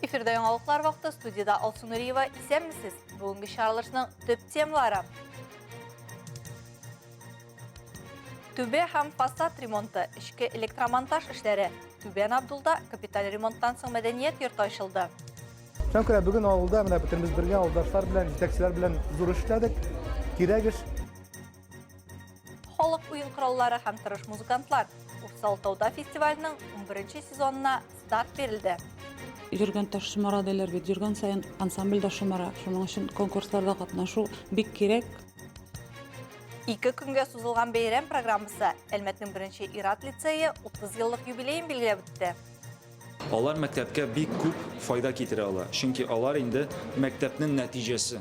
Эфирда яңалыклар вакыты студиядә Алсу Нуриева. Исәнмесез. Бүгенге чыгарылышның төп темалары. Түбә һәм фасад ремонты, эчке электромонтаж эшләре. Түбән Абдулда капиталь ремонттан соң мәдәният йорты ачылды. Шуңа күрә бүген авылда менә бөтенебез бергә авылдашлар белән, җитәкчеләр белән зур эш эшләдек. Кирәк эш. Халык уен кораллары һәм тырыш музыкантлар. Урсал тауда фестиваленең 11 сезонына старт бирелде. Йөргән таш шомара диләр бит. Йөргән саен ансамбль дә шомара. Шуның өчен конкурсларда катнашу бик кирәк. Ике көнгә сузылган бәйрәм программасы Әлмәтнең беренче ир-ат лицее 30 еллык юбилеен билгеләп үтте. Алар мәктәпкә бик күп файда китерә ала, чөнки алар инде мәктәпнең нәтиҗәсе.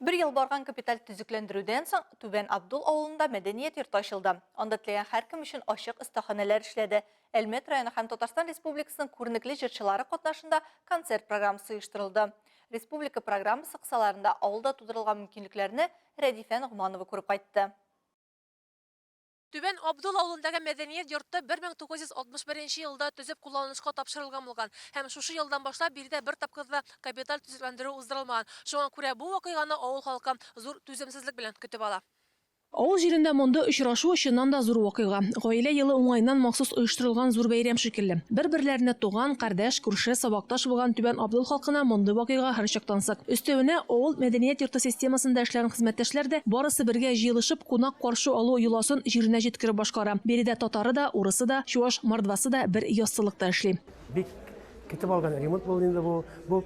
Бер ел барган капиталь төзекләндерүдән соң Түбән Абдул авылында мәдәният йорты ачылды. Анда теләгән һәркем өчен ачык остаханәләр эшләде. Әлмәт районы һәм Татарстан Республикасының күренекле җырчылары катнашында концерт программасы оештырылды. Республика программасы кысаларында авылда тудырылган мөмкинлекләрне Рәдифә Ногманова күреп кайтты. Түбән Абдул авылындагы мәдәният йорты 1961 елда төзеп кулланылышка тапшырылган булган һәм шушы елдан башлап биредә бер тапкыр да капиталь төзекләндерү уздырылмаган. Шуңа күрә бу вакыйганы авыл халкы зур түземсезлек белән көтеп ала. Авыл җирендә мондый очрашу чыннан да зур вакыйга. Гаилә елы уңаеннан махсус оештырылган зур бәйрәм шикелле. Бер-берләренә туган, кардәш, күрше, сабакташ булган Түбән Абдул халкына мондый вакыйга һәрчак тансык. Өстәвенә, авыл мәдәният йорты системасында эшләгән хезмәттәшләр дә барысы бергә җыелышып, Кунак каршы алу йоласын җиренә җиткереп башкара. Биредә татары да, урысы да, чуаш, мордвасы да бер яссылыкта эшли. Бик көтеп алган ремонт булды инде бу. Бу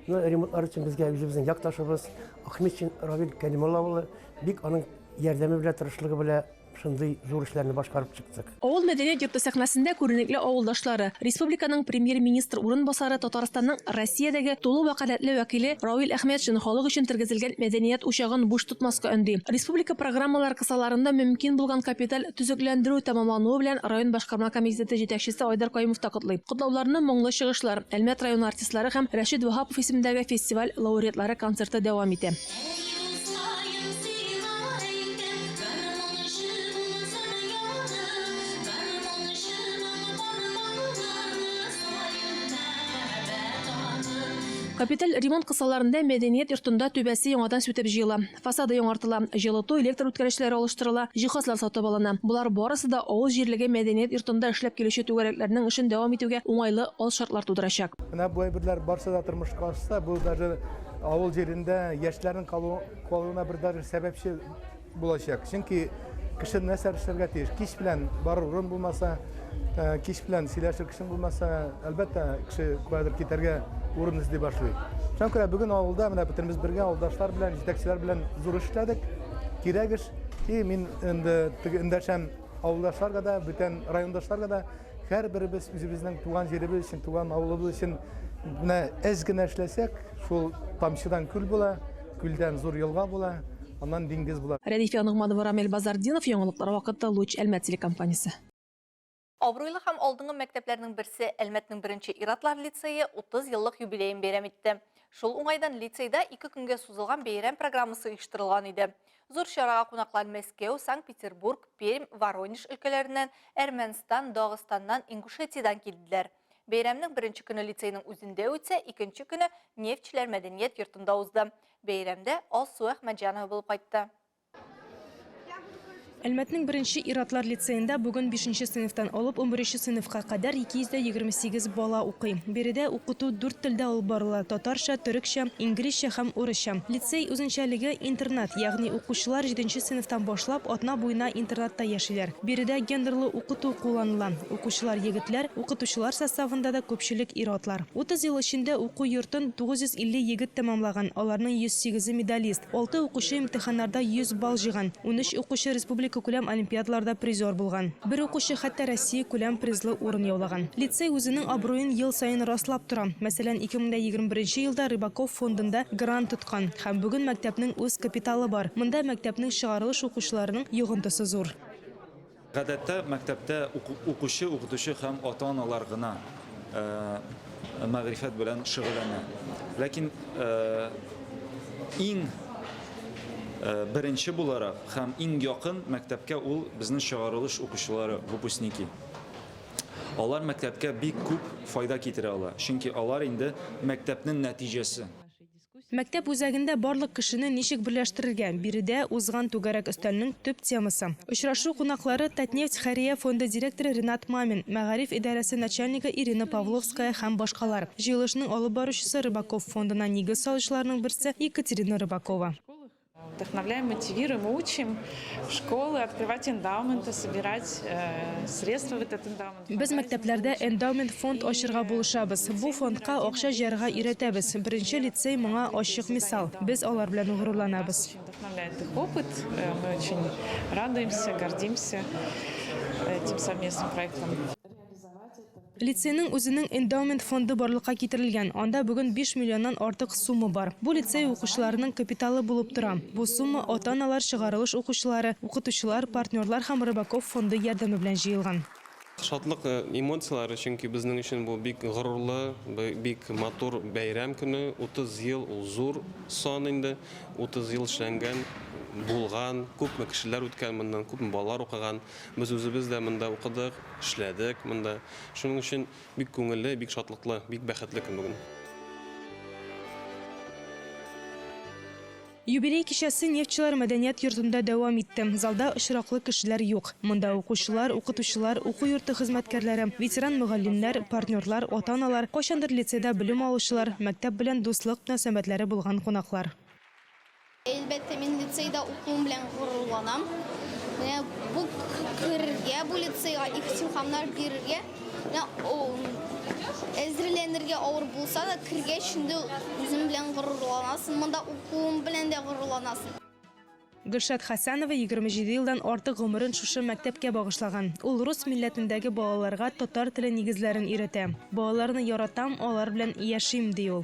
ремонтлар өчен безгә үзебезнең якташыбыз Ахметшин Равил Кәлимулла улы бик аның ярдәме белән, тырышлыгы белән шундый зур эшләрне башкарып чыктык. Авыл мәдәният йорты сәхнәсендә күренекле авылдашлары, республиканың Премьер-министр урынбасары, Татарстанның Россиядәге тулы вәкаләтле вәкиле Равил Әхмәтшин халык өчен тергезелгән мәдәният учагын буш тотмаска өнди. Республика программалары кысаларында мөмкин булган капиталь төзекләндерү тәмамлануы белән район башкарма комитеты җитәкчесе Айдар Каюмов та котлый. Котлауларны моңлы чыгышлар, Әлмәт районы артистлары һәм Рәшит Ваһапов исемендәге фестиваль лауреатлары концерты дәвам итә. Капиталь ремонт кысаларында мәдәният йортында түбәсе яңадан сүтеп җыела, фасады яңартыла, җылыту, электр үткәргечләре алыштырыла, җиһазлар сатып алына. Болар барысы да авыл җирлеге мәдәният йортында эшләп килүче түгәрәкләрнең эшен дәвам итүгә уңайлы алшартлар тудырачак. Менә бу әйберләр барсы да тормышка ашса, бу даже Авыл җирендә яшьләрнең калу, калуына бер даже сәбәпче булачак. Чөнки кеше нәрсә эшләргә тиеш? Кич белән барыр урын булмаса, э, кич белән сөйләшер кешең булмаса, әлбәттә, кеше каядыр китәргә урын эзли башлый. Шуңа күрә бүген авылда менә бөтенебез бергә авылдашлар белән, җитәкчеләр белән зур эш эшләдек. Кирәк эш. И мин инде теге эндәшәм авылдашларга да, бүтән райондашларга да Һәрберебез үзебезнең туган җиребез өчен, туган авылыбыз өчен менә әз генә эшләсәк, шул тамчыдан күл була, күлдән зур елга була, аннан диңгез була. Рәдифә Ногманова, Рамил Базартдинов, Яңалыклар вакыты, Луч, Әлмәт телекомпаниясе. Абруйлы һәм алдынгы мәктәпләрнең берсе Әлмәтнең беренче ир-атлар лицее 30 еллык юбилеен бәйрәм итте. Шул уңайдан лицейда ике көнгә сузылган бәйрәм программасы оештырылган иде. Зур чарага кунаклар Мәскәү, Санкт-Петербург, Пермь, Воронеж өлкәләреннән, Әрмәнстан, Дагыстаннан, Ингушетиядән килделәр. Бәйрәмнең беренче көне лицейның үзендә үтсә, икенче көне Нефтьчеләр мәдәният йортында узды. Бәйрәмдә Алсу Әхмәтҗанова булып кайтты. Әлмәтнең беренче ир-атлар лицеенда бүген бишенче сыйныфтан алып унберенче сыйныфка кадәр 228 бала укый. Биредә укыту дүрт телдә алып барыла, татарча, төрекчә, инглизчә һәм урысча. Лицей үзенчәлеге, интернат, ягъни укучылар җиденче сыйныфтан башлап атна буена интернатта яшиләр. Биредә гендерлы укыту кулланыла. Укучылар егетләр, укытучылар составында да күпчелек ир-атлар. 30 ел эчендә уку йортын 950 егет тәмамлаган, аларның 108-е медалист. Алты укучы имтиханнарда 100 балл җыйган, 13 укучы республикакүләм олимпиадаларда призер булган. Бер укучы хәтта Россиякүләм призлы урын яулаган. Лицей үзенең абруен ел саен раслап тора. Мәсәлән, 2021 елда Рыбаков фондында грант откан. Һәм бүген мәктәпнең үз капиталы бар. Монда мәктәпнең чыгарылыш укучыларының йогынтысы зур. Гадәттә, мәктәптә укучы, укытучы һәм ата-аналар гына мәгърифәт белән шөгыльләнә. Ләкин иң Беренче буларак һәм иң якын мәктәпкә ул безнең чыгарылыш укучылары, выпускники. Алар мәктәпкә бик күп файда китерә ала, чөнки алар инде мәктәпнең нәтиҗәсе. Мәктәп үзәгендә барлык кешене ничек берләштерергә? Биредә узган түгәрәк өстәлнең төп темасы. Очрашу кунаклары, Татнефть хәйрия фонды директоры Ренат Мамин, мәгариф идарәсе начальнигы Ирина Павловская һәм башкалар. Җыелышның алып баручысы Рыбаков фондына нигез салучыларның берсе Екатерина Рыбакова. Вдохновляем, мотивируем, учим школы открывать эндаументы, собирать э, средства в этот эндаумент. Без мәктәпләрдә эндаумент фонд ачырга булышабыз. Бу фондка акча җыярга өйрәтәбез. Беренче лицей моңа ачык мисал. Без алар белән горурланабыз. Вдохновляет их опыт. Э, мы очень радуемся, гордимся этим совместным проектом. Лицейның үзенең эндаумент фонды барлыкка китерелгән, анда бүген 5 миллионнан артык сумма бар. Бу лицей укучыларының капиталы булып тора. Бу сумма ата-аналар, чыгарылыш укучылары, укытучылар, партнерлар һәм Рыбаков фонды ярдәме белән җыелган. Шатлык эмоцияләре, чөнки безнең өчен бу бик горурлы, бик матур бәйрәм көне. 30 ел ул зур сан инде. 30 ел эшләнгән, булган, күпме кешеләр үткән моннан, күпме балалар укыган. Без үзебез дә монда укыдык, эшләдек монда. Шуның өчен бик күңелле, бик шатлыклы, бик бәхетле көн бүген. Юбилей кичәсе Нефтьчеләр мәдәният йортында дәвам итте. Залда очраклы кешеләр юк. Монда укучылар, укытучылар, уку йорты хезмәткәрләре, ветеран мөгаллимнәр, партнерлар, ата-аналар, кайчандыр лицейда белем алучылар, мәктәп белән дуслык мөнәсәбәтләре булган кунаклар. Әлбәттә, мин лицейда укуым белән горурланам. Менә бу керергә, бу лицейга имтиханнар бирергә, менә әзерләнергә авыр булса да, кергәч инде үзең белән горурланасың, монда укуым белән дә горурланасың. Гөлшат Хәсәнова 27 елдан артык гомерен шушы мәктәпкә багышлаган. Ул рус милләтендәге балаларга татар теле нигезләрен өйрәтә. Балаларны яратам, алар белән яшим, ди ул.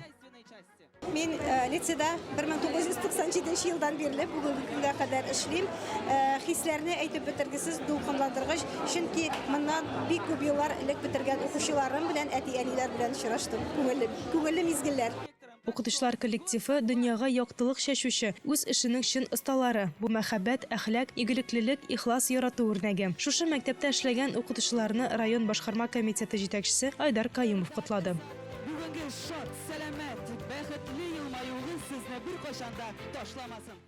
Мин э, лицейда 1997 елдан бирле бүгенге көнгә кадәр эшлим. Э, хисләрне әйтеп бетергесез дулкынландыргыч, чөнки моннан бик күп еллар элек бетергән укучыларым белән, әти-әниләр белән очраштым. Күңелле, күңелле мизгелләр. Укытучылар коллективы дөньяга яктылык чәчүче, үз эшенең чын осталары. Бу мәхәббәт, әхлак, игелеклелек, ихлас ярату үрнәге. Шушы мәктәптә эшләгән укытучыларны район башкарма комитеты җитәкчесе Айдар Каюмов котлады. Бүгенге шат, сәламәт, бәхетле елмаюыгыз сезне беркайчан да ташламасын.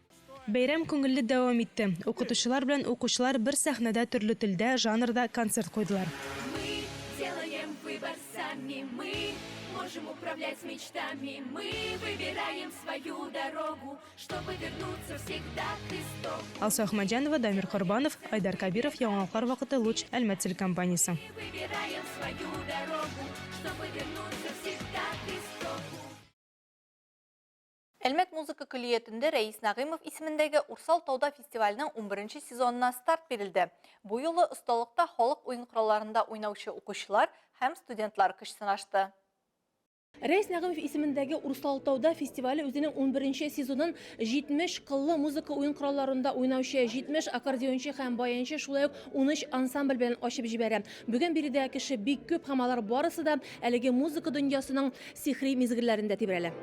Бәйрәм күңелле дәвам итте. Укытучылар белән укучылар бер сәхнәдә төрле телдә, жанрда концерт куйдылар. Мы делаем выбор сами, мы можем управлять мечтами, мы выбираем свою дорогу, чтобы вернуться всегда к истоку. Алсу Әхмәтҗанова, Дамир Корбанов, Айдар Кабиров, Яңалыклар вакыты, Луч, Әлмәт телекомпаниясе. Выбираем свою дорогу, чтобы вернуться всегда к истоку. Әлмәт музыка көллиятендә Рәис Нәгыймов исемендәге Урсал тауда фестиваленең унберенче сезонына старт бирелде. Бу юлы осталыкта халык уен коралларында уйнаучы укучылар һәм студентлар көч сынашты. Рәис Нәгыймов исемендәге Урсалтауда фестивале үзенең унберенче сезонын 70 кыллы музыка уен коралларында уйнаучы 70 аккордеончы һәм баянчы, шулай ук 13 ансамбль белән ачып җибәрә. Бүген биредә кеше бик күп һәм алар барысы да әлеге музыка дөньясының сихри мизгелләрендә тибрәлә.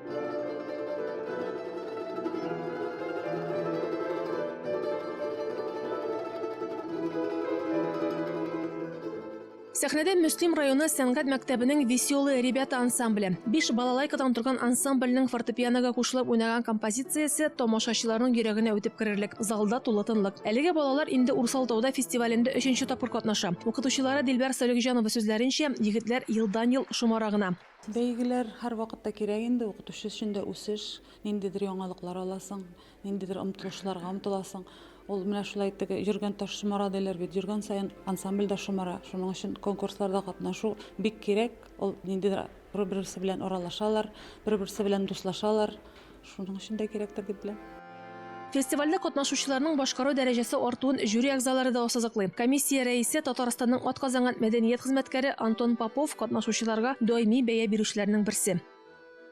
Сәхнәдә Мөслим районы сәнгать мәктәбенең Веселые ребята ансамбле. Биш балалайкадан торган ансамбльнең фортепианога кушылып уйнаган композициясе тамашачыларның йөрәгенә үтеп керерлек. Залда тулы тынлык. Әлеге балалар инде Урсал-Тауда фестивалендә өченче тапкыр катнаша. Укытучылары Дилбәр Салихҗанова сүзләренчә, егетләр елдан-ел шомара гына. Бәйгеләр һәрвакытта кирәк инде, укытучы өчен дә үсеш, ниндидер яңалыклар аласың. Ниндидер омтылышларга омтыласың. Ул менә шулай теге йөргән таш шомара диләр бит. Йөргән саен ансамбль дә шомара. Шуның өчен конкурсларда катнашу бик кирәк. Ул ниндидер бер-берсе белән аралашалар, бер-берсе белән дуслашалар. Шуның өчен дә кирәктер дип беләм. Фестивальдә катнашучыларның башкару дәрәҗәсе артуын жюри әгъзалары да ассызыклый. Комиссия рәисе, Татарстанның атказанган мәдәният хезмәткәре Антон Попов катнашучыларга даими бәя бирүчеләрнең берсе.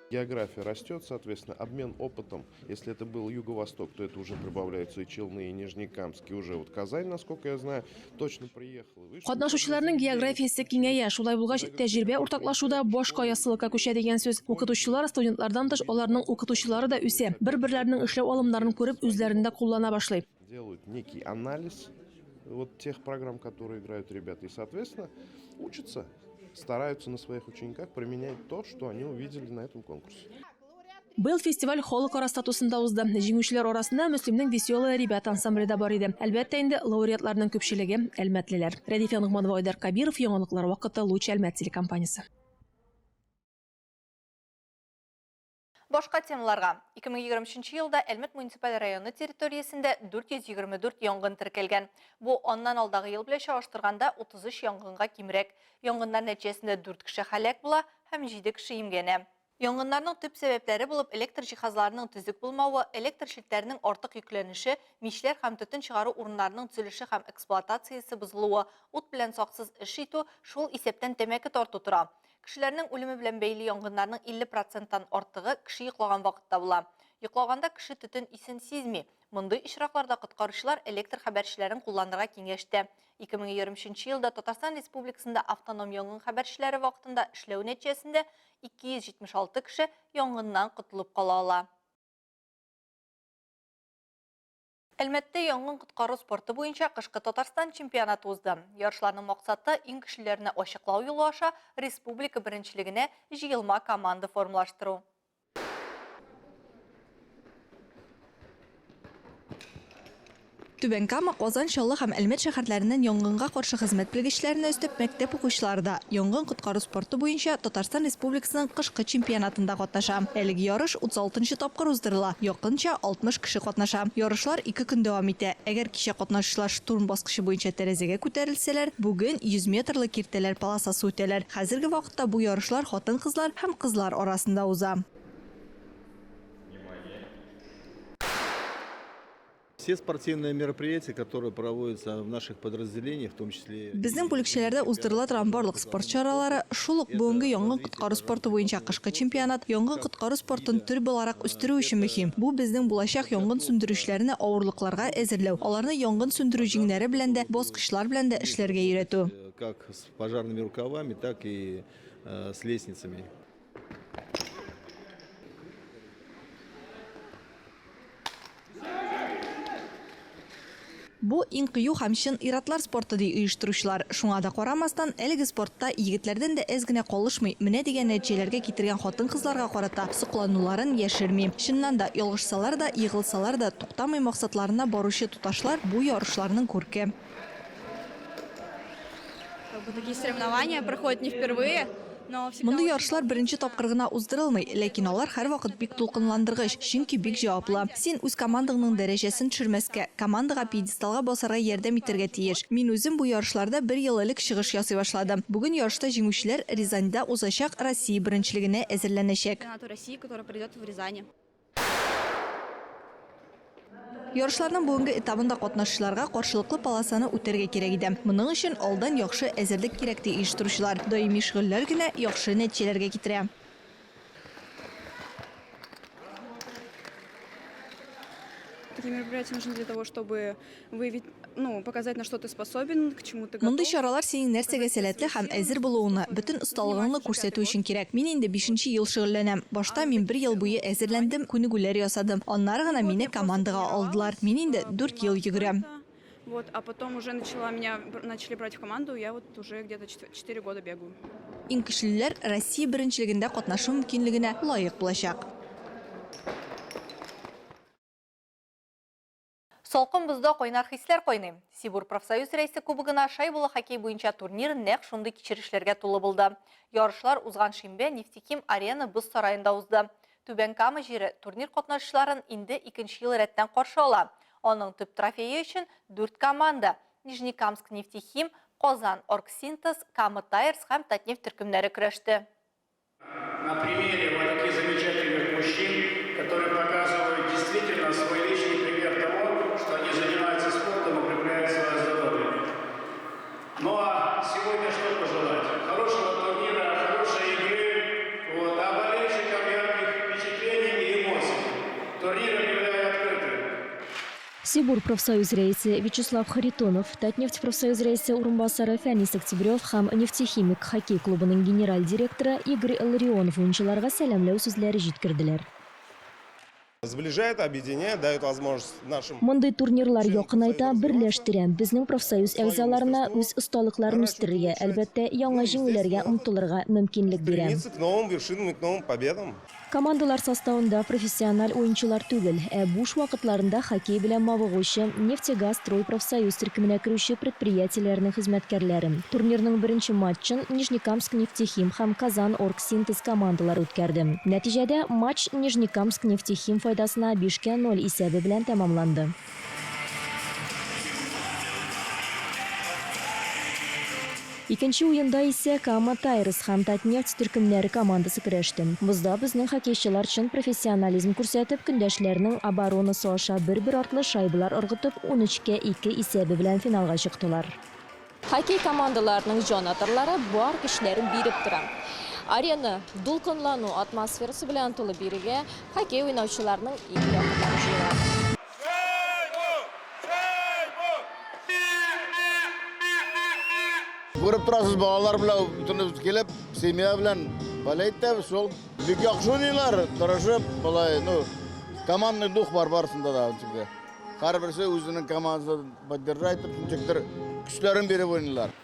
География растет, соответственно, обмен опытом. Если это был Юго-Восток, то это уже прибавляются и Челны, и Нижнекамск, и уже вот Казань, насколько я знаю, точно приехал. Катнашучыларның географиясе киңәя, шулай булгач, тәҗрибә уртаклашу да башка яссылыкка күчә дигән сүз. Укытучылар, студентлардан тыш, аларның укытучылары да үсә, бер-берләренең эшләү алымнарын күреп, үзләрендә куллана башлый. Делают некий анализ вот тех программ, которые играют ребята, и, соответственно, учатся, стараются на своих учениках применять то, что они увидели на этом конкурсе. Быел фестиваль халыкара статусында узды. Җиңүчеләр арасында Мөслимнең Веселые ребята ансамбле дә бар иде. Әлбәттә инде, лауреатларның күпчелеге әлмәтлеләр. Рәдифә Ногманова, Айдар Кабиров, Яңалыклар вакыты, Луч Әлмәт телекомпаниясе. Башка темаларга. 2023 елда Әлмәт муниципаль районы территориясендә 424 янгын теркәлгән. Бу аннан алдагы ел белән чагыштырганда 33 янгынга кимрәк. Янгыннар нәтиҗәсендә 4 кеше һәлак була һәм 7 кеше имгәнә. Янгыннарның төп сәбәпләре булып электр җиһазларының төзек булмавы, электр челтәренең артык йөкләнеше, мичләр һәм төтен чыгару урыннарының төзелеше һәм эксплуатациясе бозылуы, ут белән саксыз эш итү, шул исәптән тәмәке тарту тора. Кешеләрнең үлеме белән бәйле янгыннарның 50 проценттан артыгы кеше йоклаган вакытта була. Йоклаганда кеше төтен исен сизми. Мондый очракларда коткаручылар электр хәбәрчеләрен кулланырга киңәш итә. 2023 елда Татарстан Республикасында автоном янгын хәбәрчеләре вакытында эшләү нәтиҗәсендә 276 кеше янгыннан котылып кала ала. Әлмәттә янгын-коткару спорты буенча кышкы Татарстан чемпионаты узды. Ярышларның максаты, иң көчлеләрне ачыклау юлы аша республика беренчелегенә җыелма команда формалаштыру. Түбән Кама, Казан, Чаллы һәм Әлмәт шәһәрләреннән янгынга каршы хезмәт белгечләренә өстәп мәктәп укучылары да янгын-коткару спорты буенча Татарстан Республикасының кышкы чемпионатында катнаша. Әлеге ярыш 36 нчы тапкыр уздырыла, якынча 60 кеше катнаша. Ярышлар ике көн дәвам итә. Әгәр кичә катнашучылар штурм баскычы буенча тәрәзәгә күтәрелсәләр, бүген 100 метрлы киртәләр полосасы үтәләр. Хәзерге вакытта бу ярышлар хатын-кызлар һәм кызлар арасында уза. Все спортивные мероприятия, которые проводятся в наших подразделениях, в том числе... Безнең бүлекчәләрдә уздырыла торган барлык спорт чаралары, шул ук бүгенге янгын-коткару спорты буенча кышкы чемпионат, янгын-коткару спортын төр буларак үстерү өчен мөһим. Бу безнең булачак янгын сүндерүчеләрне авырлыкларга әзерләү, аларны янгын сүндерү җиңнәре белән дә, баскычлар белән дә эшләргә өйрәтү. Как с пожарными рукавами, так и с лестницами. Бу, иң кыю һәм чын ир-атлар спорты, ди оештыручылар. Шуңа да карамастан, әлеге спортта егетләрдән дә әз генә калышмый, менә дигән нәтиҗәләргә китергән хатын-кызларга карата соклануларын яшерми. Чыннан да, ялгышсалар да, егылсалар да, туктамый максатларына баручы туташлар, бу ярышларның күрке. Такие соревнования проходят не впервые. Мондый ярышлар беренче тапкыр гына уздырылмый, ләкин алар һәрвакыт бик дулкынландыргыч, чөнки бик җаваплы. Син үз командаңның дәрәҗәсен төшермәскә, командага пьедесталга басарга ярдәм итәргә тиеш. Мин үзем бу ярышларда бер ел элек чыгыш ясый башладым. Бүген ярышта җиңүчеләр Рязаньда узачак Россия беренчелегенә әзерләнәчәк. Ярышларның бүгенге этабында катнашучыларга каршылыклы полосаны үтәргә кирәк иде. Моның өчен алдан яхшы әзерлек кирәк, ди оештыручылар. Даими шөгыльләр генә яхшы нәтиҗәләргә китерә. Такие мероприятия нужны для того, чтобы выявить, ну, показать, на что ты способен, к чему ты готов. Мондый чаралар синең нәрсәгә сәләтле һәм әзер булуыңны, бөтен осталыгыңны күрсәтү өчен кирәк. Мин инде бишенче ел шөгыльләнәм. Башта мин бер ел буе әзерләндем, күнегүләр ясадым. Аннары гына мине командага алдылар. Мин инде дүрт ел йөгерәм. Вот, а потом уже начала меня начали брать в команду, я вот уже где-то четыре года бегаю. Иң көчлеләр Россия беренчелегендә катнашу мөмкинлегенә лаек булачак. Салкын бозда кайнар хисләр кайный. Сибур профсоюз рәисе кубогына шайбалы хоккей буенча турнир нәкъ шундый кичерешләргә тулы булды. Ярышлар узган шимбә Нефтехим Арена боз сараенда узды. Түбән Кама җире турнир катнашучыларын инде икенче ел рәттән каршы ала. Аның төп трофее өчен дүрт команда, Нижнекамск Нефтехим, Казан Оргсинтез, Кама Тайрс һәм Татнефть төркемнәре көрәште. На примере вот таких замечательных мужчин, которые показывают действительно свой личный пример того, что они занимаются спортом, укрепляют свое здоровье. Ну а сегодня что пожелать? Хорошего турнира, хорошей игры, вот, а болельщикам ярких Сибур профсоюз рәисе Вячеслав Харитонов, Татнефть профсоюз рәисе урынбасары Фәнис Октябрев һәм Нефтехимик хоккей клубының генераль директоры Игорь Ларионов уенчыларга сәламләү сүзләре җиткерделәр. Сближает, объединяет, дает возможность нашим. Мондый турнирлар якынайта, берләштерә. Безнең профсоюз әгъзаларына үз осталыкларын үстерергә, әлбәттә, яңа җиңүләргә омтылырга мөмкинлек бирә. Стремиться к новым вершинам и к новым победам. Командалар составында профессиональ уенчылар түгел, ә буш вакытларында хоккей белән мавыгучы Нефтегазстрой профсоюз төркеменә керүче предприятиеләрнең хезмәткәрләре. Турнирның беренче матчын Нижнекамскнефтехим һәм Казан-Оргсинтез командалары үткәрде. Нәтиҗәдә, матч Нижнекамскнефтехим файдасына бишкә ноль исәбе белән тәмамланды. Икенче уенда исә Кама Тайрс һәм Татнефть төркемнәре командасы көрәште. Бозда безнең хоккейчылар чын профессионализм күрсәтеп, көндәшләрнең оборонасы аша бер-бер артлы шайбалар ыргытып, унөчкә ике исәбе белән финалга чыктылар. Хоккей командаларының җанатарлары бар көчләрен биреп тора. Арена дулкынлану атмосферасы белән тулы, бирегә хоккей уйнаучыларның иң якыннары җыела. Күреп торасыз, балалар белән бөтенебез килеп, семья белән болеть итәбез шул. Бик яхшы уйныйлар, тырышып, болай, ну, командный дух бар барысында да, ничектер. Һәрберсе үзенең командасын поддержать итеп, ничектер көчләрен биреп уйныйлар.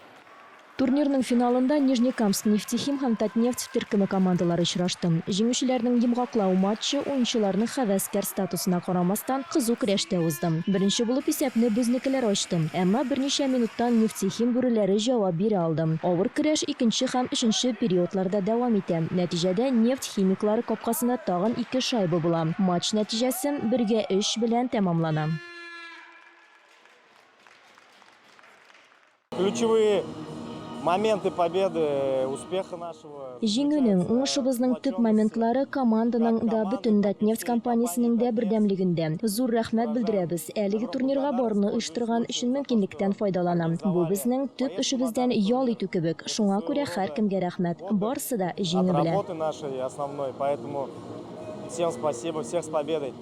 Турнирның финалында Нижнекамскнефтехим һәм Татнефть төркеме командалары очрашты. Җиңүчеләрнең йомгаклау матчы, уенчыларның һәвәскәр статусына карамастан, кызу көрәштә узды. Беренче булып исәпне безнекеләр ачты. Әмма берничә минуттан Нефтехим бүреләре җавап бирә алды. Авыр көрәш икенче һәм өченче периодларда дәвам итә. Нәтиҗәдә, нефть химиклары капкасында тагын ике шайба була. Матч нәтиҗәсе, бергә өч белән тәмамлана. Ключевые моменты победы, успеха нашего. Җиңүнең, уңышыбызның төп моментлары команданың да, бөтен Татнефть компаниясенең дә бердәмлегендә. Зур рәхмәт белдерәбез. Әлеге турнирга баруны оештырган өчен мөмкинлектән файдаланам. Бу безнең төп эшебездән ял итү кебек. Шуңа күрә һәркемгә рәхмәт. Барысы да җиңү От белән. работы нашей основной, поэтому всем спасибо, всех с победой.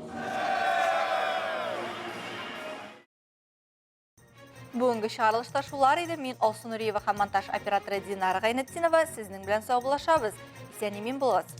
Бүгенге чыгарылышта шулар иде. Мин Алсу Нуриева һәм монтаж операторы Динара Гайнетдинова сезнең белән саубуллашабыз. Исән-имин булыгыз.